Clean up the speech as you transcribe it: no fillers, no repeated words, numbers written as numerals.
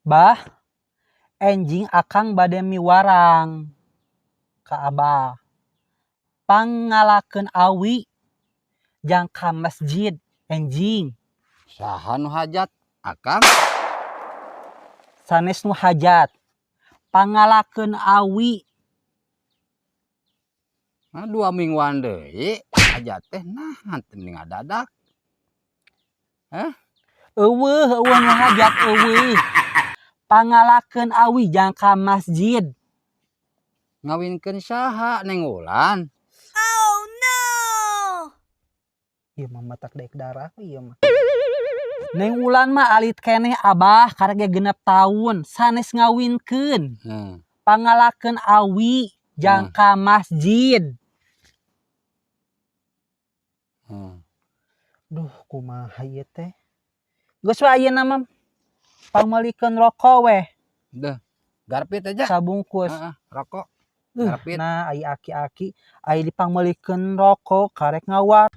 Bah, enjing akang bade miwarang ka Abah. Pangngalakeun awi jang ka masjid enjing. Saha nu hajat? Akang? Sanes nu hajat. Pangngalakeun awi. Nah, 2 mingguan deui hajat teh, nah teu ngadadak. Hah? Euweuh, euweuh nu hajat, euweuh. Pangngalakeun awi jang ka masjid. Ngawinkeun saha, Neng Wulan? Oh no! Ieu mah matak daek darah ieu mah. Neng Wulan mah alit keneh, Abah, karek ge 6 taun, sanes ngawinkeun. Pangngalakeun awi jang ka masjid. Duh, kumaha ieu teh? Geus we, ayeuna mah pangmeulikeun rokok weh. Duh, garpit aja. Sabungkus. Heeh, rokok. Garpit. Nah, ai aki-aki ai dipangmeulikeun rokok karek ngawar.